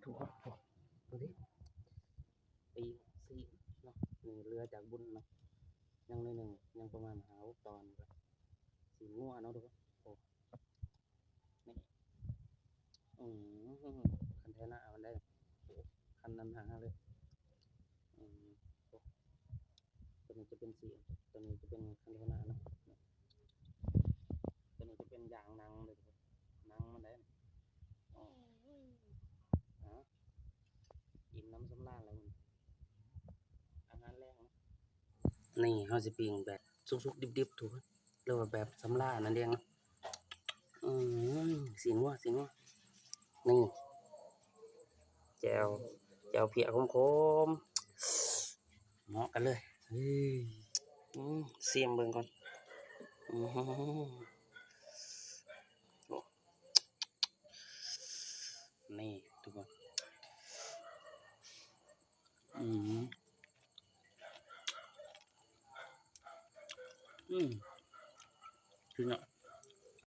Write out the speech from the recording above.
ທຸກຄົນ ໂອ້ ເບິ່ງຕິ ປີກຊີ້ນເນາະ ນີ້ເຫຼືອຈາກບຸນເນາະ ຍັງໜ້ອຍໜຶ່ງ ຍັງປະມານຫ້າຫົກຕອນ ຊີ້ນງົວເນາະທຸກຄົນ ໂອ້ ນີ້ ອືມ ຄັນແທ້ໜ້າມັນໄດ້ ໂອ້ ຄັນນັ້ນຫາເລີຍ ອືມ ໂອ້ ຕົວນີ້ຈະເປັນຊີ້ນ ຕົວນີ້ຈະເປັນຄັນແທ້ໜ້າເນາະ ຕົວນີ້ຈະເປັນຢ່າງໜັງເລີຍ ໜັງມັນໄດ້ ໂອ້ຍ ເອົາ ອີ່ມໜຳສຳລານແລ້ວ ອາຫານແລງເນາະ ນີ້ເຮົາຊິປີ້ງແບບສຸກໆດິບໆທຸກຄົນ ຫຼືວ່າແບບສຳລານນັ້ນເອງເນາະ ອືມ ຊີ້ນງົວ ຊີ້ນງົວ ນີ້ ແຈ່ວ ແຈ່ວພຽກຂົມໆ ເໝາະກັນເລີຍ ເອີຍ ອືມ ຊີມເບິ່ງກ່ອນ ອືມ ໂອ້ ນີ້ທຸກຄົນ ອືມ ອືມ ຄືເນາະ